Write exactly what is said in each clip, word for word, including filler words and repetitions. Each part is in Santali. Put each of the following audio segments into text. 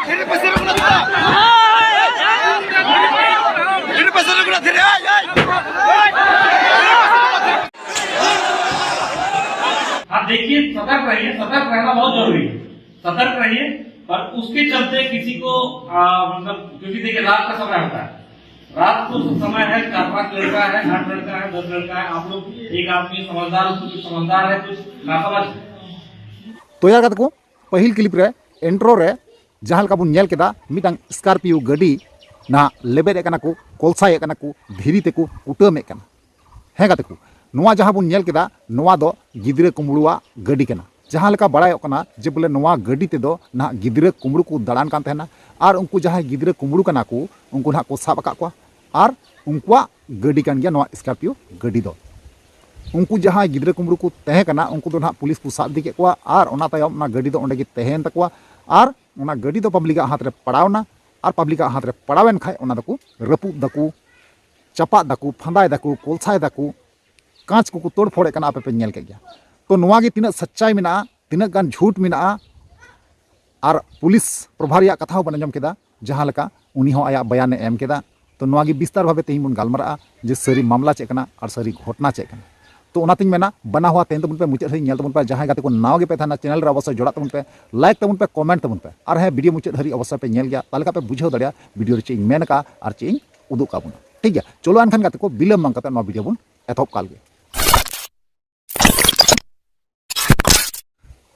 आप देखिए, सतर्क रहिए। सतर्क रहना बहुत जरूरी है। सतर्क रहिए। पर उसके चलते किसी को, आ, मतलब, क्योंकि देखिए, रात का समय होता है, रात को समय है, चार पांच लड़का है, आठ लड़का है, दस लड़का है, आप लोग, एक आदमी समझदार, कुछ समझदार है, कुछ नासमझ है। ᱛᱚ ᱭᱟᱨ ᱜᱟᱛᱮ ᱠᱚ, ᱯᱟᱹᱦᱤᱞ ᱠᱞᱤᱯ ᱨᱮ, ᱤᱱᱴᱨᱳ ᱨᱮ, ᱡᱟᱦᱟᱸ ᱞᱮᱠᱟ ᱵᱚᱱ ᱧᱮᱞ ᱠᱮᱫᱟ, ᱢᱤᱫᱴᱟᱝ ᱥᱠᱚᱨᱯᱤᱭᱳ ᱜᱟᱹᱰᱤ ᱱᱟᱦᱟᱜ ᱞᱮᱵᱮᱫ ᱮᱫ ᱠᱟᱱᱟ ᱠᱚ, ᱠᱚᱞᱥᱟᱭᱮᱫ ᱠᱟᱱᱟ ᱠᱚ, ᱫᱷᱤᱨᱤ ᱛᱮᱠᱚ ᱠᱩᱴᱟᱹᱢᱮᱫ ᱠᱟᱱᱟ᱾ ᱦᱮᱸ ᱜᱟᱛᱮ ᱠᱚ, ᱱᱚᱣᱟ ᱡᱟᱦᱟᱸ ᱵᱚᱱ ᱧᱮᱞ ᱠᱮᱫᱟ, ᱱᱚᱣᱟ ᱫᱚ ᱜᱤᱫᱽᱨᱟᱹ ᱠᱩᱢᱵᱽᱲᱩᱣᱟᱜ ᱜᱟᱹᱰᱤ ᱠᱟᱱᱟ᱾ ᱡᱟᱦᱟᱸ ᱞᱮᱠᱟ ᱵᱟᱲᱟᱭᱚᱜ ᱠᱟᱱᱟ ᱡᱮ ᱵᱚᱞᱮ ᱱᱚᱣᱟ ᱜᱟᱹᱰᱤ ᱛᱮᱫᱚ ᱱᱟᱦᱟᱜ ᱜᱤᱫᱽᱨᱟᱹ ᱠᱩᱢᱵᱽᱲᱩ ᱠᱚ ᱫᱟᱬᱟᱱ ᱠᱟᱱ ᱛᱟᱦᱮᱱᱟ, ᱟᱨ ᱩᱱᱠᱩ ᱡᱟᱦᱟᱸᱭ ᱜᱤᱫᱽᱨᱟᱹ ᱠᱩᱢᱵᱽᱲᱩ ᱠᱟᱱᱟ ᱠᱚ, ᱩᱱᱠᱩ ᱱᱟᱦᱟᱜ ᱠᱚ ᱥᱟᱵ ᱟᱠᱟᱫ ᱠᱚᱣᱟ ᱟᱨ ᱩᱱᱠᱩᱣᱟᱜ ᱜᱟᱹᱰᱤ ᱠᱟᱱ ᱜᱮᱭᱟ ᱱᱚᱣᱟ ᱥᱠᱚᱨᱯᱤᱭᱳ ᱜᱟᱹᱰᱤ ᱫᱚ᱾ ᱩᱱᱠᱩ ᱡᱟᱦᱟᱸᱭ ᱜᱤᱫᱽᱨᱟᱹ ᱠᱩᱢᱵᱽᱲᱩ ᱠᱚ ᱛᱟᱦᱮᱸ ᱠᱟᱱᱟ, ᱩᱱᱠᱩ ᱫᱚ ᱱᱟᱦᱟᱜ ᱯᱩᱞᱤᱥ ᱠᱚ ᱥᱟᱵ ᱤᱫᱤ ᱠᱮᱫ ᱠᱚᱣᱟ ᱟᱨ ᱚᱱᱟ ᱛᱟᱭᱚᱢ ᱚᱱᱟ ᱜᱟᱹᱰᱤ ᱫᱚ ᱚᱸᱰᱮ ᱜᱮ ᱛᱟᱦᱮᱸᱭᱮᱱ ᱛᱟᱠᱚᱣᱟ᱾ ᱟᱨ ᱚᱱᱟ ᱜᱟᱹᱰᱤ ᱫᱚ ᱯᱟᱵᱽᱞᱤᱠᱟᱜ ᱦᱟᱛ ᱨᱮ ᱯᱟᱲᱟᱣᱱᱟ, ᱟᱨ ᱯᱟᱵᱽᱞᱤᱠᱟᱜ ᱦᱟᱛ ᱨᱮ ᱯᱟᱲᱟᱣᱮᱱ ᱠᱷᱟᱡ ᱚᱱᱟ ᱫᱚᱠᱚ ᱨᱟᱹᱯᱩᱫ ᱫᱟᱠᱚ, ᱪᱟᱯᱟᱫ ᱫᱟᱠᱚ, ᱯᱷᱟᱸᱫᱟᱭ ᱫᱟᱠᱚ, ᱠᱚᱞᱥᱟᱭ ᱫᱟᱠᱚ, ᱠᱟᱸᱪ ᱠᱚᱠᱚ ᱛᱳᱲ ᱯᱷᱳᱲᱮᱫ ᱠᱟᱱᱟ, ᱟᱯᱮ ᱯᱮ ᱧᱮᱞ ᱠᱮᱫ ᱜᱮᱭᱟ᱾ ᱛᱚ ᱱᱚᱣᱟ ᱜᱮ ᱛᱤᱱᱟᱹᱜ ᱥᱟᱪᱪᱟᱭ ᱢᱮᱱᱟᱜᱼᱟ, ᱛᱤᱱᱟᱹᱜ ᱜᱟᱱ ᱡᱷᱩᱴ ᱢᱮᱱᱟᱜᱼᱟ, ᱟᱨ ᱯᱩᱞᱤᱥ ᱯᱨᱚᱵᱷᱟ ᱨᱮᱭᱟᱜ ᱠᱟᱛᱷᱟ ᱦᱚᱸ ᱵᱚᱱ ᱟᱸᱡᱚᱢ ᱠᱮᱫᱟ, ᱡᱟᱦᱟᱸ ᱞᱮᱠᱟ ᱩᱱᱤ ᱦᱚᱸ ᱟᱭᱟᱜ ᱵᱚᱭᱟᱱᱮ ᱮᱢ ᱠᱮᱫᱟ᱾ ᱛᱚ ᱱᱚᱣᱟ ᱜᱮ ᱵᱤᱥᱛᱟᱨ ᱵᱷᱟᱵᱮ ᱛᱮᱦᱮᱧ ᱵᱚᱱ ᱜᱟᱞᱢᱟᱨᱟᱜᱼᱟ ᱡᱮ ᱥᱟᱹᱨᱤ ᱢᱟᱢᱞᱟ ᱪᱮᱫ ᱠᱟᱱᱟ ᱟᱨ ᱥᱟᱹᱨᱤ ᱜᱷᱚᱴᱚᱱᱟ ᱪᱮᱫ ᱠᱟᱱᱟ᱾ ᱛᱚ ᱚᱱᱟᱛᱤᱧ ᱢᱮᱱᱟ, ᱵᱟᱱᱟ ᱦᱚᱲ ᱛᱟᱦᱮᱱ ᱛᱟᱵᱚᱱ ᱯᱮ, ᱢᱩᱪᱟᱹᱫ ᱦᱟᱹᱵᱤᱡ ᱧᱮᱞ ᱛᱟᱵᱚᱱ ᱯᱮ᱾ ᱡᱟᱦᱟᱸᱭ ᱜᱟᱛᱮ ᱠᱚ ᱱᱟᱣᱟ ᱜᱮᱯᱮ ᱛᱟᱦᱮᱱᱟ, ᱪᱮᱱᱮᱞ ᱨᱮ ᱚᱵᱚᱥᱥᱳᱭ ᱡᱚᱲᱟᱜ ᱛᱟᱵᱚᱱ ᱯᱮ, ᱞᱟᱭᱤᱠ ᱛᱟᱵᱚᱱ ᱯᱮ, ᱠᱚᱢᱮᱱᱴ ᱛᱟᱵᱚᱱ ᱯᱮ, ᱟᱨ ᱦᱮᱸ, ᱵᱷᱤᱰᱤᱭᱳ ᱢᱩᱪᱟᱹᱫ ᱦᱟᱹᱵᱤᱡ ᱚᱵᱚᱥᱥᱳᱭ ᱯᱮ ᱧᱮᱞ ᱜᱮᱭᱟ, ᱛᱟᱦᱚᱞᱮ ᱠᱷᱟᱱ ᱯᱮ ᱵᱩᱡᱷᱟᱹᱣ ᱫᱟᱲᱮᱭᱟᱜᱼᱟ ᱵᱷᱤᱰᱤᱭᱳ ᱨᱮ ᱪᱮᱫ ᱤᱧ ᱢᱮᱱ ᱟᱠᱟᱫᱼᱟ ᱟᱨ ᱪᱮᱫ ᱤᱧ ᱩᱫᱩᱜ ᱟᱠᱟᱫ ᱵᱚᱱᱟ᱾ ᱴᱷᱤᱠ ᱜᱮᱭᱟ, ᱪᱚᱞᱚ ᱮᱱᱠᱷᱟᱱ ᱜᱟᱛᱮ ᱠᱚ, ᱵᱤᱞᱚᱢ ᱵᱟᱝ ᱠᱟᱛᱮ ᱱᱚᱣᱟ ᱵᱷᱤᱰᱤᱭᱳ ᱵᱚᱱ ᱮᱛᱚᱦᱚᱵ ᱠᱟᱜ ᱞᱮᱜᱮ᱾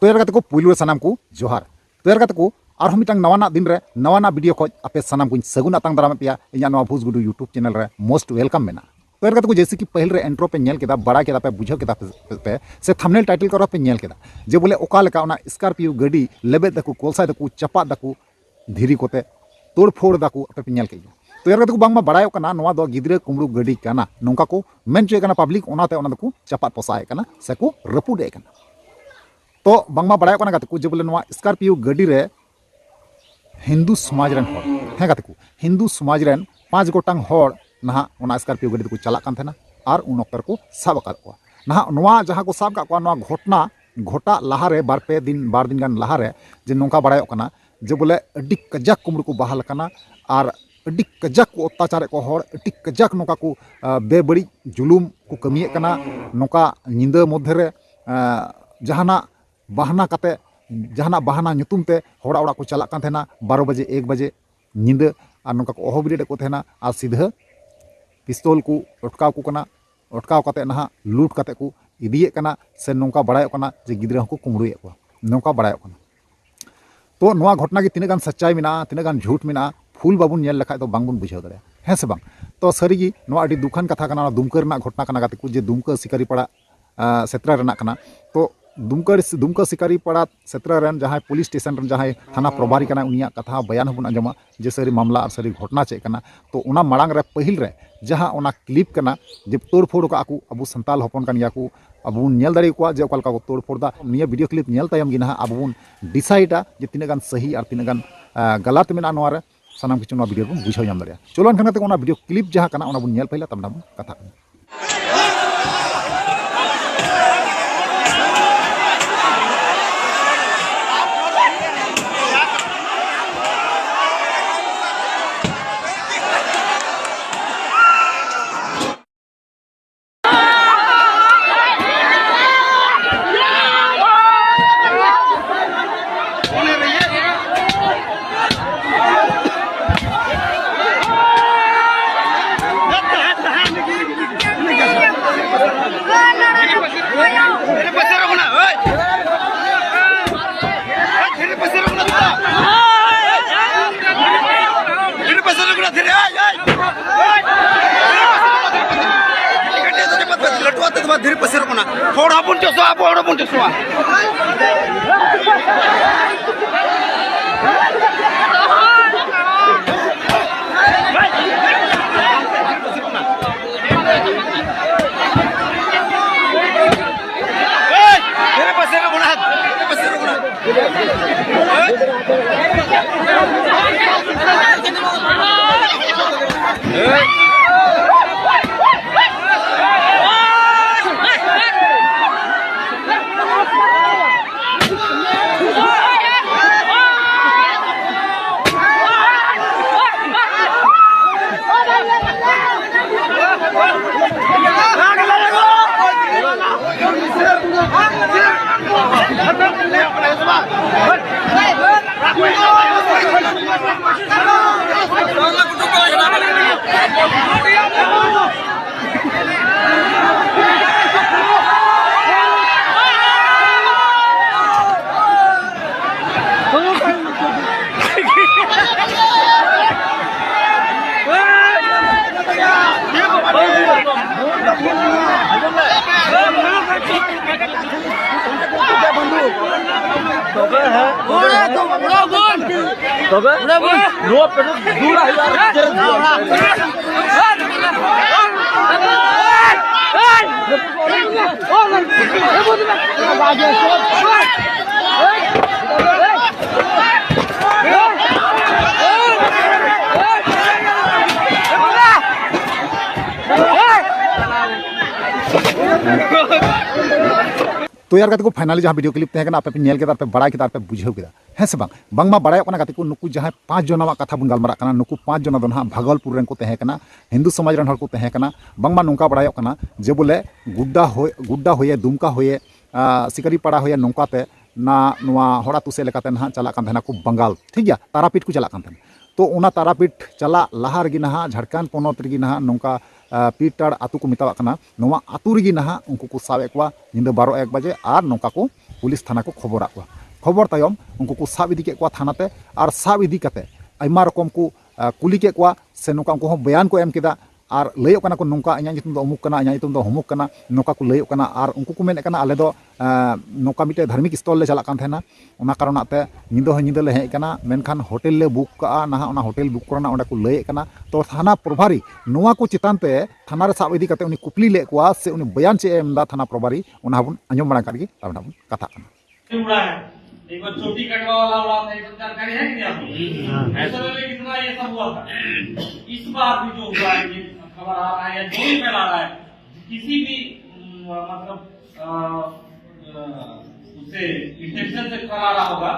ᱛᱚ ᱭᱟᱨ ᱜᱟᱛᱮ ᱠᱚ, ᱯᱩᱭᱞᱩ ᱨᱮ ᱥᱟᱱᱟᱢ ᱠᱚ ᱡᱚᱦᱟᱨ᱾ ᱛᱚ ᱭᱟᱨ ᱜᱟᱛᱮ ᱠᱚ, ᱟᱨᱦᱚᱸ ᱢᱤᱫᱴᱟᱝ ᱱᱟᱣᱟᱱᱟᱜ ᱫᱤᱱ ᱨᱮ ᱱᱟᱣᱟᱱᱟᱜ ᱵᱷᱤᱰᱤᱭᱳ ᱠᱷᱚᱡ ᱟᱯᱮ ᱥᱟᱱᱟᱢ ᱠᱚᱧ ᱥᱟᱹᱜᱩᱱ ᱟᱛᱟᱝ ᱫᱟᱨᱟᱢᱮᱫ ᱯᱮᱭᱟ ᱤᱧᱟᱹᱜ ᱱᱚᱣᱟ ᱵᱷᱩᱥ ᱜᱩᱰᱩ YouTube ᱪᱮᱱᱮᱞ ᱨᱮ᱾ ᱢᱳᱥᱴ ᱣᱮᱞᱠᱟᱢ ᱢᱮᱱᱟᱜᱼᱟ᱾ ᱛᱚ ᱭᱟᱨ ᱜᱟᱛᱮ ᱠᱚ, ᱡᱮᱭᱥᱮ ᱠᱤ ᱯᱟᱹᱦᱤᱞ ᱨᱮ ᱤᱱᱴᱨᱳ ᱯᱮ ᱧᱮᱞ ᱠᱮᱫᱟ, ᱵᱟᱲᱟᱭ ᱠᱮᱫᱟ ᱯᱮ, ᱵᱩᱡᱷᱟᱹᱣ ᱠᱮᱫᱟ ᱯᱮ, ᱯᱮ, ᱥᱮ ᱛᱷᱟᱢᱵᱽᱱᱮᱞ ᱴᱟᱭᱴᱮᱞ ᱠᱚᱨᱮ ᱯᱮ ᱧᱮᱞ ᱠᱮᱫᱟ ᱡᱮ ᱵᱚᱞᱮ ᱚᱠᱟ ᱞᱮᱠᱟ ᱚᱱᱟ ᱥᱠᱚᱨᱯᱤᱭᱳ ᱜᱟᱹᱰᱤ ᱞᱮᱵᱮᱫ ᱫᱟᱠᱚ, ᱠᱚᱞᱥᱟᱭ ᱫᱟᱠᱚ, ᱪᱟᱯᱟᱫ ᱫᱟᱠᱚ, ᱫᱷᱤᱨᱤ ᱠᱚᱛᱮ ᱛᱳᱲ ᱯᱷᱳᱲ ᱫᱟᱠᱚ, ᱟᱯᱮ ᱯᱮ ᱧᱮᱞ ᱠᱮᱫ ᱜᱮᱭᱟ᱾ ᱛᱚ ᱭᱟᱨ ᱜᱟᱛᱮ ᱠᱚ, ᱵᱟᱝᱢᱟ ᱵᱟᱲᱟᱭᱚᱜ ᱠᱟᱱᱟ ᱱᱚᱣᱟ ᱫᱚ ᱜᱤᱫᱽᱨᱟᱹ ᱠᱩᱢᱵᱽᱲᱩ ᱜᱟᱹᱰᱤ ᱠᱟᱱᱟ, ᱱᱚᱝᱠᱟ ᱠᱚ ᱢᱮᱱ ᱦᱚᱪᱚᱭᱮᱫ ᱠᱟᱱᱟ ᱯᱟᱵᱽᱞᱤᱠ, ᱚᱱᱟᱛᱮ ᱚᱱᱟ ᱫᱚᱠᱚ ᱪᱟᱯᱟᱫ ᱯᱚᱥᱟᱜ ᱮᱫ ᱠᱟᱱᱟ ᱥᱮᱠᱚ ᱨᱟᱹᱯᱩᱫ ᱮᱫ ᱠᱟᱱᱟ᱾ ᱛᱚ ᱵᱟᱝᱢᱟ ᱵᱟᱲᱟᱭᱚᱜ ᱠᱟᱱᱟ ᱜᱟᱛᱮ ᱠᱚ ᱡᱮ ᱵᱚᱞᱮ ᱱᱚᱣᱟ ᱥᱠᱚᱨᱯᱤᱭᱳ ᱜᱟᱹᱰᱤ ᱨᱮ ᱦᱤᱱᱫᱩ ᱥᱚᱢᱟᱡᱽ ᱨᱮᱱ ᱦᱚᱲ, ᱦᱮᱸ ᱜᱟᱛᱮ ᱠᱚ, ᱦᱤᱱᱫᱩ ᱥᱚᱢᱟᱡᱽ ᱨᱮᱱ ᱯᱟᱸᱪ ᱜᱚᱴᱟᱝ ᱦᱚᱲ ᱱᱟᱦᱟᱜ ᱚᱱᱟ ᱥᱠᱚᱨᱯᱤᱭᱳ ᱜᱟᱹᱰᱤ ᱛᱮᱠᱚ ᱪᱟᱞᱟᱜ ᱠᱟᱱ ᱛᱟᱦᱮᱱᱟ ᱟᱨ ᱩᱱ ᱚᱠᱛᱚ ᱨᱮᱠᱚ ᱥᱟᱵ ᱟᱠᱟᱫ ᱠᱚᱣᱟ᱾ ᱱᱟᱦᱟᱜ ᱱᱚᱣᱟ ᱡᱟᱦᱟᱸ ᱠᱚ ᱥᱟᱵ ᱟᱠᱟᱫ ᱠᱚᱣᱟ, ᱱᱚᱣᱟ ᱜᱷᱚᱴᱚᱱᱟ ᱜᱷᱚᱴᱟᱜ ᱞᱟᱦᱟᱨᱮ, ᱵᱟᱨ ᱯᱮ ᱫᱤᱱ, ᱵᱟᱨ ᱫᱤᱱ ᱜᱟᱱ ᱞᱟᱦᱟᱨᱮ, ᱡᱮ ᱱᱚᱝᱠᱟ ᱵᱟᱲᱟᱭᱚᱜ ᱠᱟᱱᱟ ᱡᱮ ᱵᱚᱞᱮ ᱟᱹᱰᱤ ᱠᱟᱡᱟᱠ ᱠᱩᱢᱵᱽᱲᱩ ᱠᱚ ᱵᱟᱦᱟᱞ ᱠᱟᱱᱟ ᱟᱨ ᱟᱹᱰᱤ ᱠᱟᱡᱟᱠ ᱠᱚ ᱚᱛᱛᱟᱪᱟᱨᱮᱫ ᱠᱚᱣᱟ ᱦᱚᱲ, ᱟᱹᱰᱤ ᱠᱟᱡᱟᱠ ᱱᱚᱝᱠᱟ ᱠᱚ, ᱟ, ᱵᱮᱵᱟᱹᱲᱤᱡ ᱡᱩᱞᱩᱢ ᱠᱚ ᱠᱟᱹᱢᱤᱭᱮᱫ ᱠᱟᱱᱟ᱾ ᱱᱚᱝᱠᱟ ᱧᱤᱫᱟᱹ ᱢᱚᱫᱽᱫᱷᱮ ᱨᱮ, ᱟ, ᱡᱟᱦᱟᱱᱟᱜ ᱵᱟᱦᱱᱟ ᱠᱟᱛᱮ, ᱡᱟᱦᱟᱱᱟᱜ ᱵᱟᱦᱱᱟ ᱧᱩᱛᱩᱢ ᱛᱮ ᱦᱚᱲᱟᱜ ᱚᱲᱟᱜ ᱠᱚ ᱪᱟᱞᱟᱜ ᱠᱟᱱ ᱛᱟᱦᱮᱱᱟ ᱵᱟᱨᱚ ᱵᱟᱡᱮ, ᱮᱠ ᱵᱟᱡᱮ ᱧᱤᱫᱟᱹ, ᱟᱨ ᱱᱚᱝᱠᱟ ᱠᱚ ᱚᱦᱚ ᱵᱮᱨᱮᱫ ᱮᱫ ᱠᱚ ᱛᱟᱦᱮᱱᱟ ᱟᱨ ᱥᱤᱫᱷᱟᱹ ᱯᱤᱥᱛᱚᱞ ᱠᱚ ᱞᱚᱴᱠᱟᱣ ᱠᱚ ᱠᱟᱱᱟ᱾ ᱞᱚᱴᱠᱟᱣ ᱠᱟᱛᱮ ᱱᱟᱦᱟᱜ ᱞᱩᱴ ᱠᱟᱛᱮ ᱠᱚ ᱤᱫᱤᱭᱮᱫ ᱠᱟᱱᱟ, ᱥᱮ ᱱᱚᱝᱠᱟ ᱵᱟᱲᱟᱭᱚᱜ ᱠᱟᱱᱟ ᱡᱮ ᱜᱤᱫᱽᱨᱟᱹ ᱦᱚᱸᱠᱚ ᱠᱩᱢᱵᱽᱲᱩᱭᱮᱫ ᱠᱚᱣᱟ, ᱱᱚᱝᱠᱟ ᱵᱟᱲᱟᱭᱚᱜ ᱠᱟᱱᱟ᱾ ᱛᱚ ᱱᱚᱣᱟ ᱜᱷᱚᱴᱚᱱᱟ ᱜᱮ ᱛᱤᱱᱟᱹᱜ ᱜᱟᱱ ᱥᱟᱪᱪᱟᱭ ᱢᱮᱱᱟᱜᱼᱟ, ᱛᱤᱱᱟᱹᱜ ᱜᱟᱱ ᱡᱷᱩᱴ ᱢᱮᱱᱟᱜᱼᱟ, ᱯᱷᱩᱞ ᱵᱟᱵᱚᱱ ᱧᱮᱞ ᱞᱮᱠᱷᱟᱡ ᱫᱚ ᱵᱟᱝᱵᱚᱱ ᱵᱩᱡᱷᱟᱹᱣ ᱫᱟᱲᱮᱭᱟᱜᱼᱟ, ᱦᱮᱸ ᱥᱮ ᱵᱟᱝ? ᱛᱚ ᱥᱟᱹᱨᱤᱜᱮ ᱱᱚᱣᱟ ᱟᱹᱰᱤ ᱫᱩᱠᱷᱟᱱ ᱠᱟᱛᱷᱟ ᱠᱟᱱᱟ, ᱱᱚᱣᱟ ᱫᱩᱢᱠᱟᱹ ᱨᱮᱱᱟᱜ ᱜᱷᱚᱴᱚᱱᱟ ᱠᱟᱱᱟ ᱜᱟᱛᱮ ᱠᱚ, ᱡᱮ ᱫᱩᱢᱠᱟᱹ ᱥᱤᱠᱟᱨᱤᱯᱟᱲᱟ, ᱟ, ᱥᱮᱛᱨᱟ ᱨᱮᱱᱟᱜ ᱠᱟᱱᱟ᱾ ᱛᱚ ᱫᱩᱢᱠᱟᱹ, ᱫᱩᱢᱠᱟᱹ ᱥᱤᱠᱟᱨᱤᱯᱟᱲᱟ ᱥᱮᱛᱨᱟ ᱨᱮᱱ ᱡᱟᱦᱟᱸᱭ ᱯᱩᱞᱤᱥ ᱥᱴᱮᱥᱚᱱ ᱨᱮᱱ ᱡᱟᱦᱟᱸᱭ ᱛᱷᱟᱱᱟ ᱯᱨᱚᱵᱷᱟᱨᱤ ᱠᱟᱱᱟᱭ, ᱩᱱᱤᱭᱟᱜ ᱠᱟᱛᱷᱟ ᱵᱚᱭᱟᱱ ᱦᱚᱸᱵᱚᱱ ᱟᱸᱡᱚᱢᱟ ᱡᱮ ᱥᱟᱹᱨᱤ ᱢᱟᱢᱞᱟ ᱟᱨ ᱥᱟᱹᱨᱤ ᱜᱷᱚᱴᱚᱱᱟ ᱪᱮᱫ ᱠᱟᱱᱟ᱾ ᱛᱚ ᱚᱱᱟ ᱢᱟᱲᱟᱝ ᱨᱮ ᱯᱟᱹᱦᱤᱞ ᱨᱮ ᱡᱟᱦᱟᱸ ᱚᱱᱟ ᱠᱞᱤᱯ ᱠᱟᱱᱟ ᱡᱮ ᱛᱳᱲ ᱯᱷᱳᱲ ᱠᱟᱜᱼᱟ ᱠᱚ, ᱟᱵᱚ ᱥᱟᱱᱛᱟᱞ ᱦᱚᱯᱚᱱ ᱠᱟᱱ ᱜᱮᱭᱟ ᱠᱚ, ᱟᱵᱚ ᱵᱚᱱ ᱧᱮᱞ ᱫᱟᱲᱮᱭᱟᱠᱚᱣᱟ ᱡᱮ ᱚᱠᱟ ᱞᱮᱠᱟ ᱠᱚ ᱛᱳᱲ ᱯᱷᱳᱲ ᱫᱟ᱾ ᱱᱤᱭᱟᱹ ᱵᱷᱤᱰᱤᱭᱳ ᱠᱞᱤᱯ ᱧᱮᱞ ᱛᱟᱭᱚᱢ ᱜᱮ ᱱᱟᱦᱟᱜ ᱟᱵᱚ ᱵᱚᱱ ᱰᱤᱥᱟᱭᱤᱰᱟ ᱡᱮ ᱛᱤᱱᱟᱹᱜ ᱜᱟᱱ ᱥᱟᱹᱦᱤ ᱟᱨ ᱛᱤᱱᱟᱹᱜ ᱜᱟᱱ, ᱟ, ᱜᱟᱞᱟᱛ ᱢᱮᱱᱟᱜᱼᱟ ᱱᱚᱣᱟ ᱨᱮ᱾ ᱥᱟᱱᱟᱢ ᱠᱤᱪᱷᱩ ᱱᱚᱣᱟ ᱵᱷᱤᱰᱤᱭᱳ ᱨᱮᱵᱚᱱ ᱵᱩᱡᱷᱟᱹᱣ ᱧᱟᱢ ᱫᱟᱲᱮᱭᱟᱜᱼᱟ᱾ ᱪᱚᱞᱚ ᱮᱱᱠᱷᱟᱱ ᱠᱟᱛᱮ ᱚᱱᱟ ᱵᱷᱤᱰᱤᱭᱳ ᱠᱞᱤᱯ ᱡᱟᱦᱟᱸ ᱠᱟᱱᱟ ᱚᱱᱟ ᱵᱚᱱ ᱧᱮᱞ ᱯᱟᱹᱦᱤᱞᱟ, ᱛᱟᱭᱚᱢ ᱫᱟᱨᱟᱢ ᱵᱚᱱ ᱠᱟᱛᱷᱟᱜ ᱠᱟᱱᱟ᱾ ᱞᱟᱹᱴᱩ ᱟᱛᱮ ᱫᱚ ᱵᱟᱝ, ᱫᱷᱤᱨᱤ ᱯᱟᱹᱥᱤᱨᱚᱜ ᱠᱟᱱᱟ᱾ ᱦᱚᱲ ᱦᱚᱯᱚᱱ ᱪᱚᱥᱚᱜᱼᱟ, ᱟᱵᱚ ᱦᱚᱲ ᱦᱚᱯᱚᱱ ᱪᱚᱥᱚᱜᱼᱟ᱾ ᱛᱚᱵᱮ ᱦᱮᱸ, ᱛᱚᱵᱮ ᱦᱮᱸ᱾ ᱛᱚᱵᱮ ᱱᱚᱣᱟ ᱯᱮᱴᱮ ᱫᱩᱲᱟ ᱦᱩᱭᱩᱜᱼᱟ, ᱟᱨ ᱯᱮᱴᱮ ᱫᱩᱲᱟ᱾ ᱛᱚ ᱭᱟᱨ ᱜᱟᱛᱮ ᱠᱚ, finally ᱡᱟᱦᱟᱸ video clip ᱛᱟᱦᱮᱸ ᱠᱟᱱᱟ, ᱟᱯᱮ ᱯᱮ ᱧᱮᱞ ᱠᱮᱫᱟ, ᱟᱨ ᱯᱮ ᱵᱟᱲᱟᱭ ᱠᱮᱫᱟ, ᱟᱨ ᱯᱮ ᱵᱩᱡᱷᱟᱹᱣ ᱠᱮᱫᱟ, ᱦᱮᱸ ᱥᱮ ᱵᱟᱝ? ᱵᱟᱝᱢᱟ ᱵᱟᱲᱟᱭᱚᱜ ᱠᱟᱱᱟ ᱜᱟᱛᱮ ᱠᱚ, ᱱᱩᱠᱩ ᱡᱟᱦᱟᱸᱭ ᱯᱟᱸᱪ ᱡᱚᱱᱟᱣᱟᱜ ᱠᱟᱛᱷᱟ ᱵᱚᱱ ᱜᱟᱞᱢᱟᱨᱟᱜ ᱠᱟᱱᱟ, ᱱᱩᱠᱩ ᱯᱟᱸᱪ ᱡᱚᱱᱟ ᱫᱚ ᱱᱟᱦᱟᱜ ᱵᱷᱟᱜᱚᱞᱯᱩᱨ ᱨᱮᱱ ᱠᱚ ᱛᱟᱦᱮᱸ ᱠᱟᱱᱟ, ᱦᱤᱱᱫᱩ ᱥᱚᱢᱟᱡᱽ ᱨᱮᱱ ᱦᱚᱲ ᱠᱚ ᱛᱟᱦᱮᱸ ᱠᱟᱱᱟ᱾ ᱵᱟᱝᱢᱟ ᱱᱚᱝᱠᱟ ᱵᱟᱲᱟᱭᱚᱜ ᱠᱟᱱᱟ ᱡᱮ ᱵᱚᱞᱮ ᱜᱩᱰᱰᱟ ᱦᱚᱭ, ᱜᱩᱰᱰᱟ ᱦᱚᱭᱮ, ᱫᱩᱢᱠᱟ ᱦᱚᱭᱮ, ᱟᱸ, ᱥᱤᱠᱟᱨᱤᱯᱟᱲᱟ ᱦᱚᱭᱮ, ᱱᱚᱝᱠᱟᱛᱮ ᱱᱟ, ᱱᱚᱣᱟ ᱦᱚᱲ ᱟᱹᱛᱩ ᱥᱮᱫ ᱞᱮᱠᱟᱛᱮ ᱱᱟᱦᱟᱜ ᱪᱟᱞᱟᱜ ᱠᱟᱱ ᱛᱟᱦᱮᱱᱟ ᱠᱚ ᱵᱟᱝᱜᱟᱞ, ᱴᱷᱤᱠ ᱜᱮᱭᱟ, ᱛᱟᱨᱟᱯᱤᱴ ᱠᱚ ᱪᱟᱞᱟᱜ ᱠᱟᱱ ᱛᱟᱦᱮᱱᱟ᱾ ᱛᱚ ᱚᱱᱟ ᱛᱟᱨᱟᱯᱤᱴ ᱪᱟᱞᱟᱜ ᱞᱟᱦᱟ ᱨᱮᱜᱮ ᱱᱟᱦᱟᱜ ᱡᱷᱟᱲᱠᱷᱚᱸᱰ ᱯᱚᱱᱚᱛ ᱨᱮᱜᱮ ᱱᱟᱦᱟᱜ ᱱᱚᱝᱠᱟ, ᱟᱸ, ᱯᱤᱨᱴᱟᱲ ᱟᱹᱛᱩ ᱠᱚ ᱢᱮᱛᱟᱣᱟᱜ ᱠᱟᱱᱟ, ᱱᱚᱣᱟ ᱟᱹᱛᱩ ᱨᱮᱜᱮ ᱱᱟᱦᱟᱜ ᱩᱱᱠᱩ ᱠᱚ ᱥᱟᱵ ᱮᱫ ᱠᱚᱣᱟ ᱧᱤᱫᱟᱹ ᱵᱟᱨᱚ ᱮᱠ ᱵᱟᱡᱮ, ᱟᱨ ᱱᱚᱝᱠᱟ ᱠᱚ ᱯᱩᱞᱤᱥ ᱛᱷᱟᱱᱟ ᱠᱚ ᱠᱷᱚᱵᱚᱨᱟᱜ ᱠᱚᱣᱟ᱾ ᱠᱷᱚᱵᱚᱨ ᱛᱟᱭᱚᱢ ᱩᱱᱠᱩ ᱠᱚ ᱥᱟᱵ ᱤᱫᱤ ᱠᱮᱫ ᱠᱚᱣᱟ ᱛᱷᱟᱱᱟ ᱛᱮ, ᱟᱨ ᱥᱟᱵ ᱤᱫᱤ ᱠᱟᱛᱮ ᱟᱭᱢᱟ ᱨᱚᱠᱚᱢ ᱠᱚ, ᱟᱸ, ᱠᱩᱞᱤ ᱠᱮᱫ ᱠᱚᱣᱟ, ᱥᱮ ᱱᱚᱝᱠᱟ ᱩᱱᱠᱩ ᱦᱚᱸ ᱵᱚᱭᱟᱱ ᱠᱚ ᱮᱢ ᱠᱮᱫᱟ᱾ ᱟᱨ ᱞᱟᱹᱭᱚᱜ ᱠᱟᱱᱟ ᱠᱚ ᱱᱚᱝᱠᱟ, "ᱤᱧᱟᱹᱜ ᱧᱩᱛᱩᱢ ᱫᱚ ᱚᱢᱩᱠ ᱠᱟᱱᱟ, ᱤᱧᱟᱹᱜ ᱧᱩᱛᱩᱢ ᱫᱚ ᱚᱢᱩᱠ ᱠᱟᱱᱟ", ᱱᱚᱝᱠᱟ ᱠᱚ ᱞᱟᱹᱭᱚᱜ ᱠᱟᱱᱟ᱾ ᱟᱨ ᱩᱱᱠᱩ ᱠᱚ ᱢᱮᱱᱮᱫ ᱠᱟᱱᱟ, "ᱟᱞᱮ ᱫᱚ, ᱮᱸ, ᱱᱚᱝᱠᱟ ᱢᱤᱫᱴᱮᱡ ᱫᱷᱟᱨᱢᱤᱠ ᱥᱛᱷᱚᱞ ᱞᱮ ᱪᱟᱞᱟᱜ ᱠᱟᱱ ᱛᱟᱦᱮᱱᱟ, ᱚᱱᱟ ᱠᱟᱨᱚᱱᱟᱜ ᱛᱮ ᱧᱤᱫᱟᱹ ᱦᱚᱸ ᱧᱤᱫᱟᱹ ᱞᱮ ᱦᱮᱡ ᱠᱟᱱᱟ, ᱢᱮᱱᱠᱷᱟᱱ ᱦᱳᱴᱮᱞ ᱞᱮ ᱵᱩᱠ ᱠᱟᱜᱼᱟ, ᱱᱟᱦᱟᱜ ᱚᱱᱟ ᱦᱳᱴᱮᱞ ᱵᱩᱠ ᱠᱚᱨᱮᱱᱟᱜ ᱚᱸᱰᱮ ᱠᱚ ᱞᱟᱹᱭᱮᱫ ᱠᱟᱱᱟ᱾" ᱛᱚ ᱛᱷᱟᱱᱟ ᱯᱨᱚᱵᱷᱟᱨᱤ ᱱᱚᱣᱟ ᱠᱚ ᱪᱮᱛᱟᱱ ᱛᱮ ᱛᱷᱟᱱᱟ ᱨᱮ ᱥᱟᱵ ᱤᱫᱤ ᱠᱟᱛᱮ ᱩᱱᱤ ᱠᱩᱯᱞᱤ ᱞᱮᱫ ᱠᱚᱣᱟ, ᱥᱮ ᱩᱱᱤ ᱵᱚᱭᱟᱱ ᱪᱮᱫ ᱮ ᱮᱢ ᱮᱫᱟ ᱛᱷᱟᱱᱟ ᱯᱨᱚᱵᱷᱟᱨᱤ, ᱚᱱᱟ ᱦᱚᱸᱵᱚᱱ ᱟᱸᱡᱚᱢ ᱵᱟᱲᱟ ᱠᱟᱜ ᱜᱮ, ᱛᱟᱨᱯᱚᱨᱮ ᱦᱟᱸᱜ ᱵᱚᱱ ᱠᱟᱛᱷᱟᱜ ᱠᱟᱱᱟ᱾ उड़ा है। एक बार चोटी कटवा वाला उड़ा था, ये सब जानकारी है कि नहीं आपको? हाँ। ऐसा लगे कितना ये सब हुआ था। इस बार भी जो हुआ है, ये खबर आ रहा है या जो भी फैला रहा है, किसी भी, उम, मतलब, अ, अ, उससे इंटेंशन से फैला रहा होगा,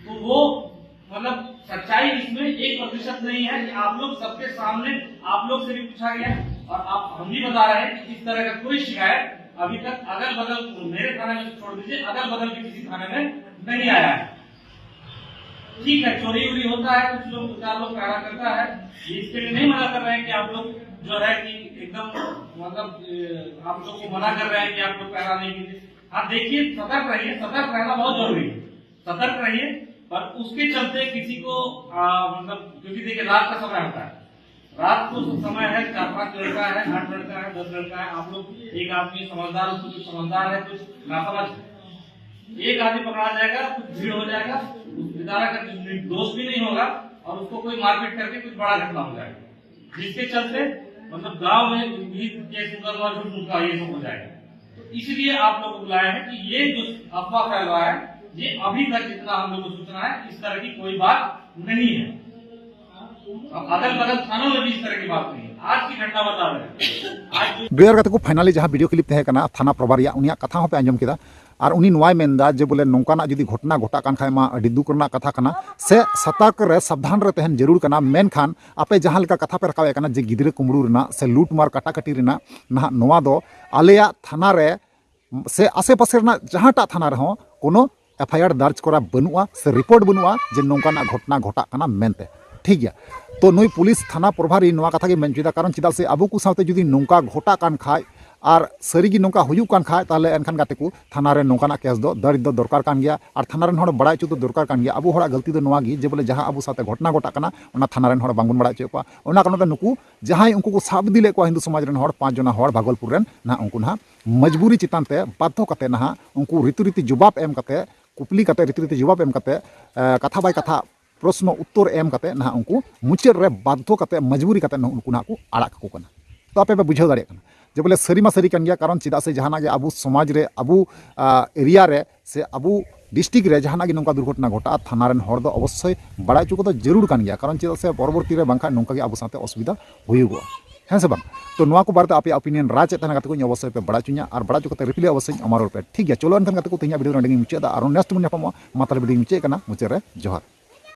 तो वो, मतलब, सच्चाई इसमें एक प्रतिशत नहीं है कि आप लोग सबके सामने, आप लोग से भी पूछा गया और आप, हम भी बता रहे हैं कि इस तरह का कोई शिकायत अभी तक अगल बगल, मेरे थाने में छोड़ दीजिए, अगल बगल के किसी थाने में नहीं आया है। ठीक है, चोरी वोरी होता है, कुछ लोग, दो चार लोग पहरा करता है, ये इसके लिए नहीं मना कर रहे हैं कि आप लोग जो है कि एकदम, मतलब, अ, आप लोग को मना कर रहे हैं कि आप लोग पहरा नहीं कीजिए। आप देखिए, सतर्क रहिए, सतर्क रहना बहुत जरूरी है। सतर्क रहिए, पर उसके चलते किसी को, आ, मतलब, क्योंकि देखिए, रात का समय होता है, रात को समय है, चार पांच लड़का है, आठ लड़का है, दस लड़का है, आप लोग, एक आदमी समझदार, उसको कुछ समझदार है, कुछ नासमझ है। एक आदमी पकड़ा जाएगा, कुछ भीड़ हो जाएगा, उस बेचारा का कुछ निर्दोष भी नहीं होगा और उसको कोई मारपीट करके कुछ बड़ा घटना हो जाएगा, जिसके चलते मतलब गांव में भी केस मुकदमा झूठ मूठ का ये सब हो जाएगा। तो इसलिए आप लोग को बुलाया है कि ये जो अफवाह फैल रहा है, ये अभी तक जितना हम लोग को सूचना है, इस तरह की कोई बात नहीं है। अब अदल बदल थानों में भी इस तरह की बात नहीं है। आज की घटना बता रहे हैं। आज जो ᱵᱮᱭᱟᱨ ᱠᱟᱛᱮ ᱠᱚ ᱯᱷᱟᱭᱱᱟᱞᱤ ᱡᱟᱦᱟᱸ ᱵᱷᱤᱰᱤᱭᱳ ᱠᱞᱤᱯ ᱛᱟᱦᱮᱸ ᱠᱟᱱᱟ ᱛᱷᱟᱱᱟ ᱯᱨᱚᱵᱷᱟᱨᱤᱭᱟᱜ, ᱩᱱᱤᱭᱟᱜ ᱠᱟᱛᱷᱟ ᱦᱚᱸᱯᱮ ᱟᱸᱡᱚᱢ ᱠᱮᱫᱟ᱾ ᱟᱨ ᱩᱱᱤ ᱱᱚᱣᱟᱭ ᱢᱮᱱᱫᱟ ᱡᱮ ᱵᱚᱞᱮ ᱱᱚᱝᱠᱟᱱᱟᱜ ᱡᱩᱫᱤ ᱜᱷᱚᱴᱚᱱᱟ ᱜᱷᱚᱴᱟᱜ ᱠᱟᱱ ᱠᱷᱟᱡ ᱢᱟ ᱟᱹᱰᱤ ᱫᱩᱠ ᱨᱮᱱᱟᱜ ᱠᱟᱛᱷᱟ ᱠᱟᱱᱟ, ᱥᱮ ᱥᱚᱛᱚᱨᱠ ᱨᱮ ᱥᱟᱵᱫᱷᱟᱱ ᱨᱮ ᱛᱟᱦᱮᱱ ᱡᱟᱹᱨᱩᱲ ᱠᱟᱱᱟ᱾ ᱢᱮᱱᱠᱷᱟᱱ ᱟᱯᱮ ᱡᱟᱦᱟᱸ ᱞᱮᱠᱟ ᱠᱟᱛᱷᱟ ᱯᱮ ᱨᱟᱠᱟᱵ ᱮᱫ ᱠᱟᱱᱟ ᱡᱮ ᱜᱤᱫᱽᱨᱟᱹ ᱠᱩᱢᱵᱽᱲᱩ ᱨᱮᱱᱟᱜ ᱥᱮ ᱞᱩᱴ ᱢᱟᱨ ᱠᱟᱴᱟᱠᱟᱴᱤ ᱨᱮᱱᱟᱜ, ᱱᱟᱦᱟᱜ ᱱᱚᱣᱟ ᱫᱚ ᱟᱞᱮᱭᱟᱜ ᱛᱷᱟᱱᱟ ᱨᱮ ᱥᱮ ᱟᱥᱮ ᱯᱟᱥᱮ ᱨᱮᱱᱟᱜ ᱡᱟᱦᱟᱸᱴᱟᱜ ᱛᱷᱟᱱᱟ ᱨᱮᱦᱚᱸ ᱠᱳᱱᱳ ᱮᱯᱷ ᱟᱭ ᱟᱨ ᱫᱟᱨᱡᱽ ᱠᱚᱨᱟ ᱵᱟᱹᱱᱩᱜᱼᱟ ᱥᱮ ᱨᱤᱯᱳᱨᱴ ᱵᱟᱹᱱᱩᱜᱼᱟ ᱡᱮ ᱱᱚᱝᱠᱟᱱᱟᱜ ᱜᱷᱚᱴᱚᱱᱟ ᱜᱷᱚᱴᱟᱜ ᱠᱟᱱᱟ ᱢᱮᱱᱛᱮ᱾ ᱴᱷᱤᱠ ᱜᱮᱭᱟ, ᱛᱚ ᱱᱩᱭ ᱯᱩᱞᱤᱥ ᱛᱷᱟᱱᱟ ᱯᱨᱚᱵᱷᱟᱨᱤ ᱱᱚᱣᱟ ᱠᱟᱛᱷᱟ ᱜᱮ ᱢᱮᱱ ᱦᱚᱪᱚᱭᱮᱫᱟ, ᱠᱟᱨᱚᱱ ᱪᱮᱫᱟᱜ ᱥᱮ ᱟᱵᱚ ᱠᱚ ᱥᱟᱶᱛᱮ ᱡᱩᱫᱤ ᱱᱚᱝᱠᱟ ᱜᱷᱚᱴᱟᱜ ᱠᱟᱱ ᱠᱷᱟᱡ ᱟᱨ ᱥᱟᱹᱨᱤ ᱜᱮ ᱱᱚᱝᱠᱟ ᱦᱩᱭᱩᱜ ᱠᱟᱱ ᱠᱷᱟᱡ, ᱛᱟᱦᱚᱞᱮ ᱮᱱᱠᱷᱟᱱ ᱜᱟᱛᱮ ᱠᱚ ᱛᱷᱟᱱᱟ ᱨᱮ ᱱᱚᱝᱠᱟᱱᱟᱜ ᱠᱮᱥ ᱫᱚ ᱫᱟᱨᱡᱽ ᱫᱚ ᱫᱚᱨᱠᱟᱨ ᱠᱟᱱ ᱜᱮᱭᱟ ᱟᱨ ᱛᱷᱟᱱᱟ ᱨᱮᱱ ᱦᱚᱲ ᱵᱟᱲᱟᱭ ᱦᱚᱪᱚ ᱫᱚ ᱫᱚᱨᱠᱟᱨ ᱠᱟᱱ ᱜᱮᱭᱟ᱾ ᱟᱵᱚ ᱦᱚᱲᱟᱜ ᱜᱟᱹᱞᱛᱤ ᱫᱚ ᱱᱚᱣᱟ ᱜᱮ ᱡᱮ ᱵᱚᱞᱮ ᱡᱟᱦᱟᱸ ᱟᱵᱚ ᱥᱟᱶᱛᱮ ᱜᱷᱚᱴᱚᱱᱟ ᱜᱷᱚᱴᱟᱜ ᱠᱟᱱᱟ, ᱚᱱᱟ ᱛᱷᱟᱱᱟ ᱨᱮᱱ ᱦᱚᱲ ᱵᱟᱝᱵᱚᱱ ᱵᱟᱲᱟᱭ ᱦᱚᱪᱚᱭᱮᱫ ᱠᱚᱣᱟ᱾ ᱚᱱᱟ ᱠᱟᱨᱚᱱ ᱛᱮ ᱱᱩᱠᱩ ᱡᱟᱦᱟᱸᱭ ᱩᱱᱠᱩ ᱠᱚ ᱥᱟᱵ ᱤᱫᱤ ᱞᱮᱫ ᱠᱚᱣᱟ ᱦᱤᱱᱫᱩ ᱥᱚᱢᱟᱡᱽ ᱨᱮᱱ ᱦᱚᱲ, ᱯᱟᱸᱪ ᱡᱚᱱᱟ ᱦᱚᱲ ᱵᱷᱟᱜᱚᱞᱯᱩᱨ ᱨᱮᱱ, ᱱᱟᱦᱟᱜ ᱩᱱᱠᱩ ᱱᱟᱦᱟᱜ ᱢᱚᱡᱽᱵᱩᱨᱤ ᱪᱮᱛᱟᱱ ᱛᱮ ᱵᱟᱫᱽᱫᱷᱚ ᱠᱟᱛᱮ ᱱᱟᱦᱟᱜ ᱩᱱᱠᱩ ᱨᱤᱛᱤ ᱨᱤᱛᱤ ᱡᱚᱵᱟᱵ ᱮᱢ ᱠᱟᱛᱮ, ᱠᱩᱠᱞᱤ ᱠᱟᱛᱮ, ᱨᱤᱛᱤ ᱨᱤᱛᱤ ᱡᱚᱵᱟᱵ ᱮᱢ ᱠᱟᱛᱮ, ᱮ, ᱠᱟᱛᱷᱟ ᱵᱟᱭ ᱠᱟᱛᱷᱟ ᱯᱨᱚᱥᱱᱚ ᱩᱛᱛᱚᱨ ᱮᱢ ᱠᱟᱛᱮ ᱱᱟᱦᱟᱜ ᱩᱱᱠᱩ ᱢᱩᱪᱟᱹᱫ ᱨᱮ ᱵᱟᱫᱽᱫᱷᱚ ᱠᱟᱛᱮ, ᱢᱚᱡᱽᱵᱩᱨᱤ ᱠᱟᱛᱮ ᱱᱩᱠᱩ ᱱᱟᱦᱟᱜ ᱠᱚ ᱟᱲᱟᱜ ᱠᱟᱠᱚ ᱠᱟᱱᱟ᱾ ᱛᱚ ᱟᱯᱮ ᱯᱮ ᱵᱩᱡᱷᱟᱹᱣ ᱫᱟᱲᱮᱭᱟᱜ ᱠᱟᱱᱟ ᱡᱮ ᱵᱚᱞᱮ ᱥᱟᱹᱨᱤ ᱢᱟ ᱥᱟᱹᱨᱤ ᱠᱟᱱ ᱜᱮᱭᱟ, ᱠᱟᱨᱚᱱ ᱪᱮᱫᱟᱜ ᱥᱮ ᱡᱟᱦᱟᱱᱟᱜ ᱜᱮ ᱟᱵᱚ ᱥᱚᱢᱟᱡᱽ ᱨᱮ, ᱟᱵᱚ, ᱟ, ᱮᱨᱤᱭᱟ ᱨᱮ ᱥᱮ ᱟᱵᱚ ᱰᱤᱥᱴᱨᱤᱠᱴ ᱨᱮ ᱡᱟᱦᱟᱱᱟᱜ ᱜᱮ ᱱᱚᱝᱠᱟ ᱫᱩᱨᱜᱷᱚᱴᱚᱱᱟ ᱜᱷᱚᱴᱟᱜᱼᱟ, ᱛᱷᱟᱱᱟ ᱨᱮᱱ ᱦᱚᱲ ᱫᱚ ᱚᱵᱚᱥᱥᱳᱭ ᱵᱟᱲᱟᱭ ᱦᱚᱪᱚ ᱠᱚᱫᱚ ᱡᱟᱹᱨᱩᱲ ᱠᱟᱱ ᱜᱮᱭᱟ, ᱠᱟᱨᱚᱱ ᱪᱮᱫᱟᱜ ᱥᱮ ᱯᱚᱨᱚᱵᱚᱨᱛᱤ ᱨᱮ ᱵᱟᱝᱠᱷᱟᱱ ᱱᱚᱝᱠᱟ ᱜᱮ ᱟᱵᱚ ᱥᱟᱶᱛᱮ ᱚᱥᱩᱵᱤᱫᱷᱟ ᱦᱩᱭᱩᱜᱚᱜᱼᱟ᱾ ᱦᱮᱸ ᱥᱮ ᱵᱟᱝ? ᱛᱚ ᱱᱚᱣᱟ ᱠᱚ ᱵᱟᱨᱮᱛᱮ ᱟᱯᱮᱭᱟᱜ ᱚᱯᱤᱱᱤᱭᱚᱱ ᱨᱟᱭ ᱪᱮᱫ ᱛᱟᱦᱮᱱᱟ ᱜᱟᱛᱮ ᱠᱚ, ᱤᱧ ᱚᱵᱚᱥᱥᱳᱭ ᱯᱮ ᱵᱟᱲᱟᱭ ᱦᱚᱪᱚᱧᱟ ᱟᱨ ᱵᱟᱲᱟᱭ ᱦᱚᱪᱚ ᱠᱟᱛᱮ ᱨᱤᱯᱞᱟᱭ ᱚᱵᱚᱥᱥᱳᱭ ᱤᱧ ᱮᱢᱟ ᱨᱩᱣᱟᱹᱲ ᱯᱮ᱾ ᱴᱷᱤᱠ ᱜᱮᱭᱟ, ᱪᱚᱞᱚ ᱮᱱᱠᱷᱟᱱ ᱜᱟᱛᱮ ᱠᱚ, ᱛᱮᱦᱮᱧᱟᱜ ᱵᱷᱤᱰᱤᱭᱳ ᱫᱚ ᱱᱚᱰᱮ ᱜᱤᱧ ᱢᱩᱪᱟᱹᱫ ᱮᱫᱟ᱾ ᱟᱨᱦᱚᱸ ᱱᱮᱠᱥᱴ ᱵᱚᱱ ᱧᱟᱯᱟᱢᱚᱜᱼᱟ᱾ ᱢᱟ ᱛᱟᱦᱚᱞᱮ ᱵᱷᱤᱰᱤᱭᱳ ᱢᱩᱪᱟᱹᱫ ᱠᱟᱱᱟ, ᱢᱩᱪᱟᱹᱫ ᱨᱮ ᱡᱚᱦᱟᱨ᱾